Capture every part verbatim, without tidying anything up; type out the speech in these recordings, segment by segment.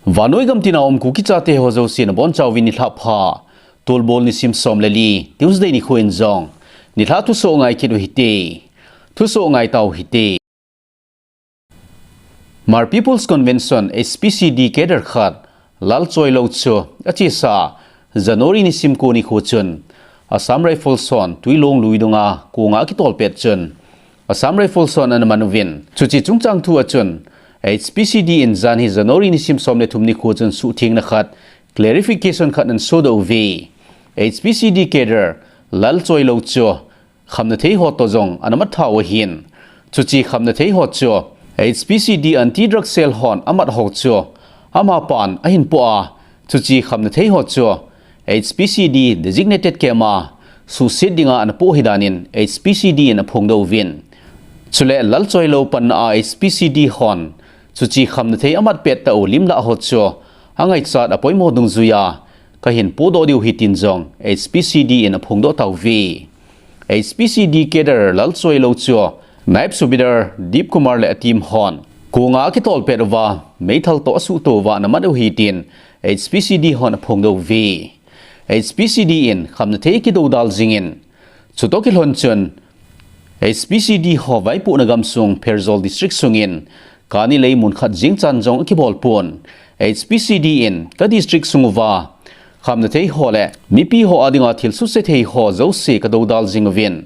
Vannoi gam tina um Kuki chate ho jouse nabonchauvin nilhah pha. Tulbol nisim som le li, Tuesday nikho in jong nilhah thusoh ngai kit u hite. Thusoh ngai tau hite. Hmar People's Convention, H P C D cadre khat, Lalchoilou chu achesa January nisim ko nikho chun Assam Rifles hon Twilong lui dunga konga akitol pet chun Assam Rifles hon ana man uvin. Chuche chungchang thu a chun H P C D in jan hi January nisim som le thum nikho chun suhthengna khat, clarification khat ana sodoh uve. H P C D cadre Lalchoilou chu khamnathei ho toh jong ana mat tha u ahin. Chuche khamnathei ho chu H P C D anti-drug cell hon amat ho chu amapan ahin poh a, chuche khamnathei ho chu H P C D designated camp a suhset dinga ana poh ahi danin H P C D in aphongdoh uvin. Chule Lalchoilou panna a H P C D hon chuche khamnathei amat pet tah u limlah ho chu angaichat apoimo dungjuiya kahin pohdoh diu ahi tin jong H P C D in aphongdoh tauve. H P C D cadre Lalchoilou chu Naib Subedar Deep Kumar le a team hon konga akitol pet uva meithal toh asuhto uva ana mat u ahi tin H P C D hon aphongdoh uve. H P C D in khamnathei akidodal jingin, chutoh kilhon chun H P C D ho vaipohna gamsung Pherzawl District sungin kani lei mun khat jeng chan jong akibol pon. H P C D in ka district sung uva khamnathei ho le mipi ho adinga thilsoh sethei ho jouse kadodal jing uvin.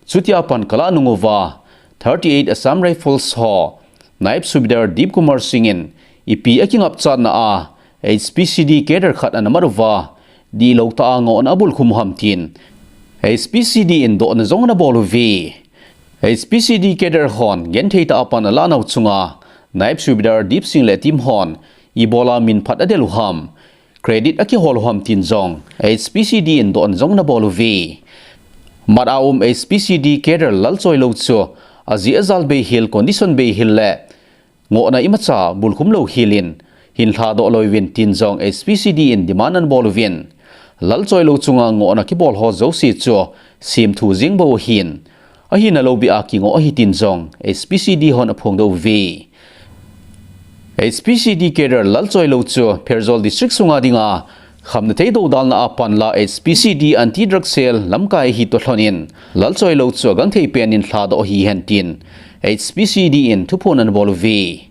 Chutia pan kalah nung uva thirty-eight Assam Rifles ho Naib Subedar Deep Kumar Singh in ipi akingapchatna a H P C D cadre khat ana mat uva, dihlou tah a ngohna abulkhum u ham tin H P C D in dohna jong ana bol uve. H P C D cadre hon genthei tah a pan alah nau chunga Naib Subedar Deep Singh le team hon ibola minphat adel u ham, credit akihol u ham tin jong H P C D in dohna jong ana bol uve. Mat a um H P C D cadre Lalchoilou chu ajeh ajal beihel, condition beihel le ngohna imacha bulkhum lou hel in hin lhadoh lou uvin tin jong H P C D in demand ana bol uvin. Lalchoilou chunga ngohna kibol ho jouse chu semthu jeng bou ahin, ahina lou beh a kingoh ahi tin jong H P C D hon aphongdoh uve. H P C D cadre Lalchoilou chu Pherzawl District sunga dinga khamnathei dodalna a panla H P C D anti-drug cell lamkai ahi toh lhonin Lalchoilou chu agangthei pen in lhadoh ahi hen tin H P C D in thuphon ana bol uve.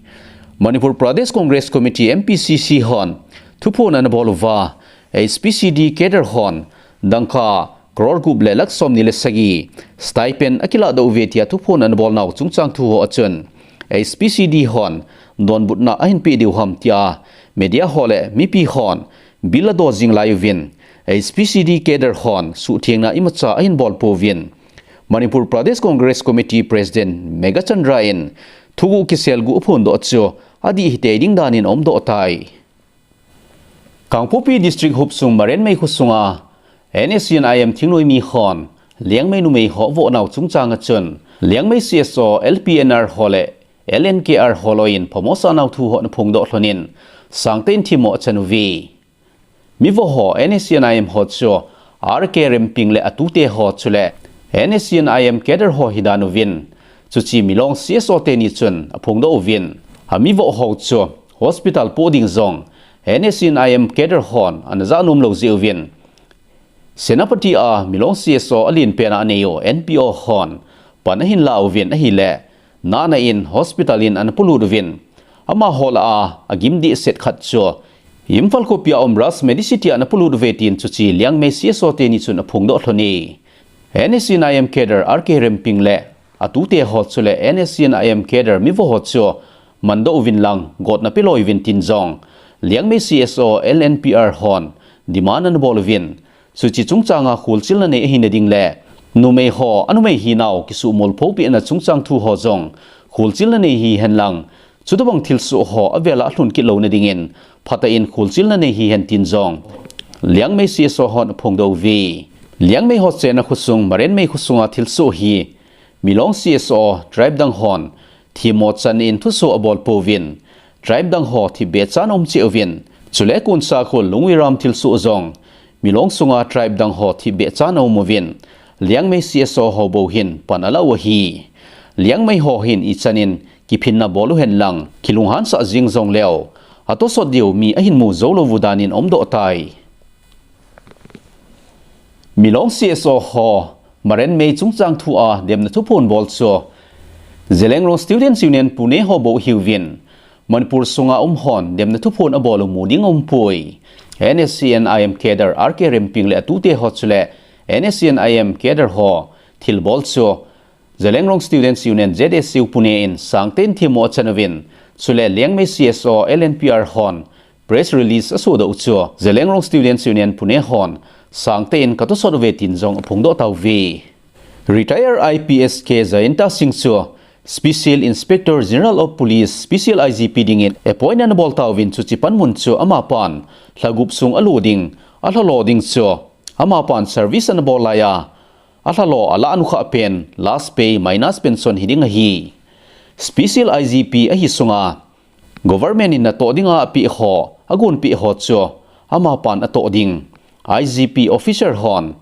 Manipur Pradesh Congress Committee, M P C C, hon thuphon ana bol uva, H P C D cadre hon dangka crore gup le lakh somni le sagi stipend akiladoh uve tia thuphon ana bol nau chungchang thu ho a chun H P C D hon donbutna ahin peh diu ham tia media ho le mipi hon bil adoh jing lai uvin, H P C D cadre hon suhthengna imacha ahin bol pouvin. Manipur Pradesh Congress Committee President Meghachandra in thuguh kisel guh aphondoh chu adih hitei ding danin aumdoh tai. Kangpokpi District hopsung Marenmei khosunga N S C N I M thingnoimi hon Liangmei numei ho avoh nau chungchang a chun Liangmei C S O, L P N R ho le L N K R ho loiyin phamo sah nau thu ho ana phongdoh lhonin sangtah in themmo achan uve. Mivoh ho N S C N I M ho chu R K Remping le atute ho chule N S C N I M cadre ho hidan uvin, chuche Milong C S O teni chun aphongdoh uvin, amivoh ho chu hospital poh ding jong N S C N I M cadre hon ana jah nom lou jeh uvin, Senapati a Milong C S O alen pen a anei u N P O hon pan ahin la uvin ahile, nana in hospital in ana polut uvin, amaho lah a agim dehset khat chu Imphal khopi a um Raj Medicity a ana polut uve tin chuche Liangmei C S O teni chun aphongdoh lhone. N S C N I M cadre R K Remping le atute ho chule N S C N I M cadre mivoh ho chu mandoh uvin lang gotna peloi uvin tin jong Liangmei C S O L N P R hon demand ana bol uvin, chuche chungchanga kholchilna nei ahina ding le numei ho anumei hinau kisuhmol phopehna chungchang thu ho jong kholchilna nei hihen lang, chutobang thilsoh ho avela alhun kit louna dingin phatah in kholchilna nei hihen tin jong Liangmei C S O hon aphongdoh uve. Liangmei ho chenna khosung Marenmei khosunga thilsoh hi Milong C S O tribe dang hon themmo chan in thusoh abol pouvin, tribe dang ho thipbeh chan aum cheh uvin, chule Konsakhul Lungwiram thilsoh jong Milong sunga tribe dang ho thipbeh chan aum uvin, Liangmei C S O ho bou hin pan ala u ahi. Liangmei ho hin ichan in kiphinna bol uhen lang, kilunghansah jeng jongleu, atosot diu mi ahin mu jou lou u dan in aumdoh tai. Milong C S O ho Maren May chungchang thu a demna thuphon bol chu Zeliangrong Students Union Pune ho bou ahiuvin, Manipur sunga um hon demna thuphon abol u mu ding aumpoi. N S C N I M cadre R K Remping le atute ho chule N S C N I M cadre ho thilbol chu Zeliangrong Students Union Z S U Pune in sangtah in themmo achan uvin, chule Liangmai C S O L N P R hon press release asodoh u chu Zeliangrong Students Union Pune hon sangtah in katosot uve tin jong aphongdoh tauve. Retire I P S K Jayanta Singh chu Special Inspector General of Police, Special I G P dingin appoint anabol tauvin, chuche panmun chu amapan lhagup sung alo ding, alhalo ding chu amapan service anabol laiya alhalo alah u kha pen last pay minus pension hiding ahi. Special I G P ahi sunga government in natoh dinga apeh ho, agonpeh ho chu amapan atoh ding. I G P officer hon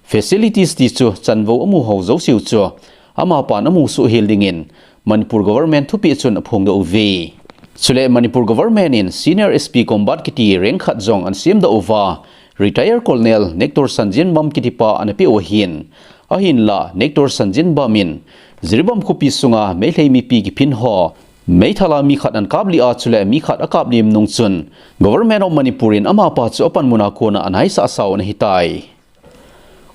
facilities ti chu chanvou amu ho jouse u chu amapan amu soh hel dingin Manipur government thupeh chun aphongdoh uve. Chule Manipur government in Senior S P Combat kiti rank khat jong anasemdoh uva, Retire Colonel Nector Sanjinbam kitipa anapeh u ahin. Ahinlah Nector Sanjinbam in Jiribam khopi sunga Meitei mipi kiphin ho meithal a mi khat anakap lih a, chule mi khat akap lim nung chun Government of Manipur in amapa chu apanmun a kona anaisah sao anahitai.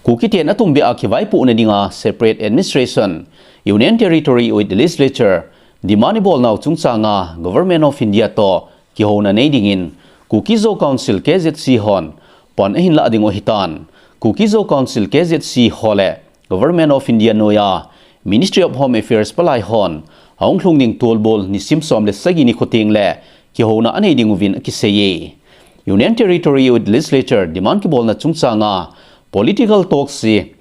Kukiten atumbeh a kivaipohna dinga separate administration, Union Territory with Legislature demand ibolnau chungchanga Government of India toh kihouna nei dingin Kuki-Zo Council, K Z C hon pan ahinlah ding u ahitan. Kuki-Zo Council, K Z C ho le Government of India noiya Ministry of Home Affairs palai hon ahung lhung ding tolbol nisim som le sagi nikho tengle kihouna anei ding uvin akiseiye. Union Territory with Legislature demand kibolna chungchanga political talks hi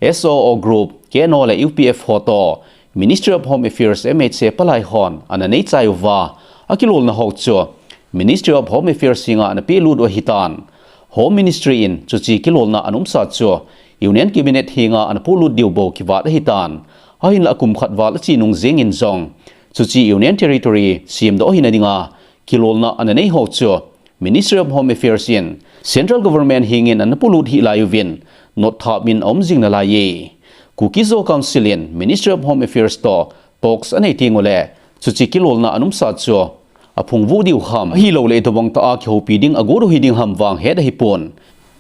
S O O group, K N O le U P F ho toh Ministry of Home Affairs, M H A palai hon ananei chai uva, akilolna ho chu Ministry of Home Affairs henga anapehlut u ahitan. Home Ministry in chuche kilolna anaumsa chu Union Cabinet henga anapolut diu bou kivat ahitan. Ahinlah kum khat val ache nung jengin jong chuche Union Territory semdoh hina dinga kilolna ananei ho chu Ministry of Home Affairs in Central Government hengin anapolut hih lai uvin, notthap in aum jing nalaiye. Kuki-Zo Council in Ministry of Home Affairs toh talks anei tengule chuche kilolna anaumsa chu aphungvuh diu ham, ahilouleh itobang tah a kihoupi ding agot u hiding ham vang het ahipon.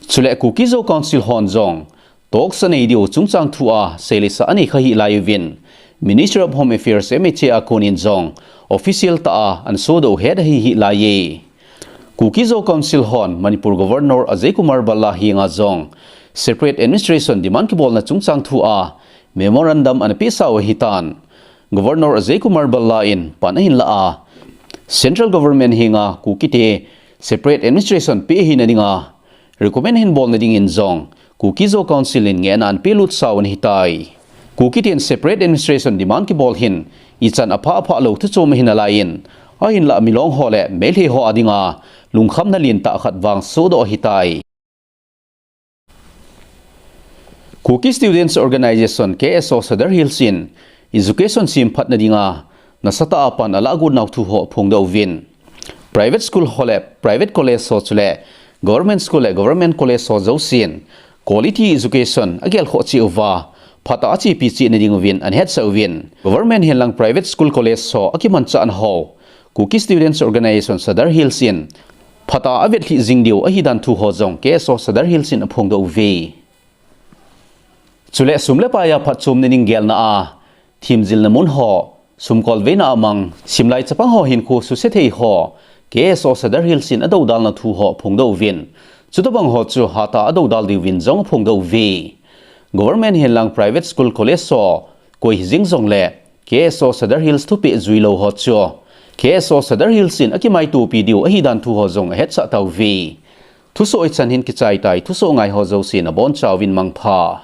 Chule Kuki-Zo Council hon jong talks anei diu chungchang thua seilesa anei kha hih lai uvin, Ministry of Home Affairs, M H A a konin jong official tah a anasodoh u het ahi hih laiye. Kuki-Zo Council hon Manipur Governor Ajay Kumar Bhalla henga jong separate administration demand kibolna chungchang thua memorandum anapehsa u ahitan. Governor Ajay Kumar Bhalla in pan ahinlah a, Central Government henga Kukite separate administration peh hina dinga recommend ahinbolna dingin jong Kuki-Zo Council in ngehna anapehlut sao anahitai. Kukiten separate administration demand kibol hin ichan apha apha lou thuchom ahi nalaiyin, ahinlah Milong ho le Meitei ho adinga lungkhamna lentah khat vang sodoh ahitai. Kuki Students Organisation, K S O Sadar Hills in education semphatna dinga nasatah a pan alahgot nau thu ho aphongdoh uvin, private school ho le private college ho chule government school le government college ho jousen quality education agelkhoh cheh uva phatah a chepi cheh na ding uvin anahetsah uvin, government hinlang private school college ho akimanchah nau ho Kuki Students Organisation Sadar Hills in phatah a avetlhih jing diu ahidan thu ho jong K S O Sadar Hills in aphongdoh uve. Chule sum le paiya phatchomna ding gelna a themjilna mun ho, sumkolveina a mang, simlai chapang ho hinkho suse thei ho K S O Sadar Hills in adoudalna thu ho aphongdoh uvin, chutobang ho chu hatah a adoudal diuvin jong aphongdoh uve. Government hinlang private school college ho koi hijing jongle K S O Sadar Hills thupeh juilou ho chu K S O Sadar Hills in akimaitopi diu ahidan thu ho jong ahetsah tauve. Thusoh hichan hin kichaitai, thusoh ngai ho jousen abonchauvin mangpha.